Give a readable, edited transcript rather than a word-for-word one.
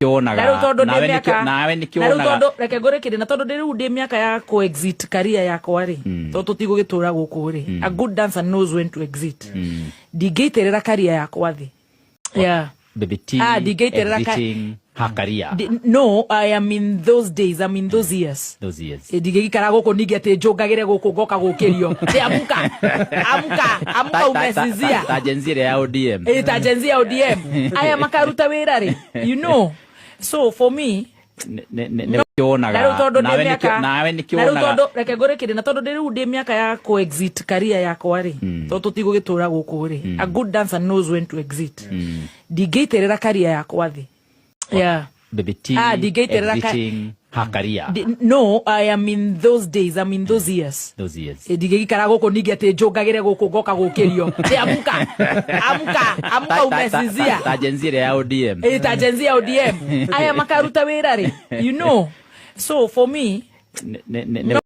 Kĩonaga. Na rĩu tondũ ndĩ Nawe nĩkĩo- mĩaka nawe nĩkĩo na rĩu wonaga. tondũ reke ngũrĩkĩrie, na tondũ ndĩ rĩu ndĩ mĩaka ya kũ exit career yakwa rĩ, tondũ tũtigũgĩtũra gũkũ rĩ, a good dancer knows when to exit. Ndingĩitĩrĩra career yakwa thĩ, yeah. Baby T Ah, ndingĩitĩrĩra exiting her career. No, I am in those days, I'm in those years. Those years. Ĩ, ndingĩgĩikara gũkũ ningĩ atĩ njũngagĩre gũkũ ngoka gũkĩrio Ĩ, amuka, amuka, amuka, umesinzia. Ta Gen Z ĩrĩa ya ODM. Ĩ, ta Gen Z ya ODM aya makaruta wĩra rĩ, you know, so for me Nĩ kĩonaga. Na rĩu tondũ ndĩ Nawe nĩkĩo- mĩaka nawe nĩkĩo na rĩu wonaga. tondũ reke ngũrĩkĩrie, na tondũ ndĩ rĩu ndĩ mĩaka ya kũ exit career yakwa rĩ, tondũ tũtigũgĩtũra gũkũ rĩ, a good dancer knows when to exit. Ndingĩitĩrĩra career yakwa thĩ, yeah. Baby T Ah, ndingĩitĩrĩra exiting her career. No, I am in those days, I'm in those years. Those years. Ĩ, ndingĩgĩikara gũkũ ningĩ atĩ njũngagĩre gũkũ ngoka gũkĩrio Ĩ, amuka, amuka, amuka, umesinzia. Ta Gen Z ĩrĩa ya ODM. Ĩ, ta Gen Z ya ODM aya makaruta wĩra rĩ, you know, so for me Nĩ na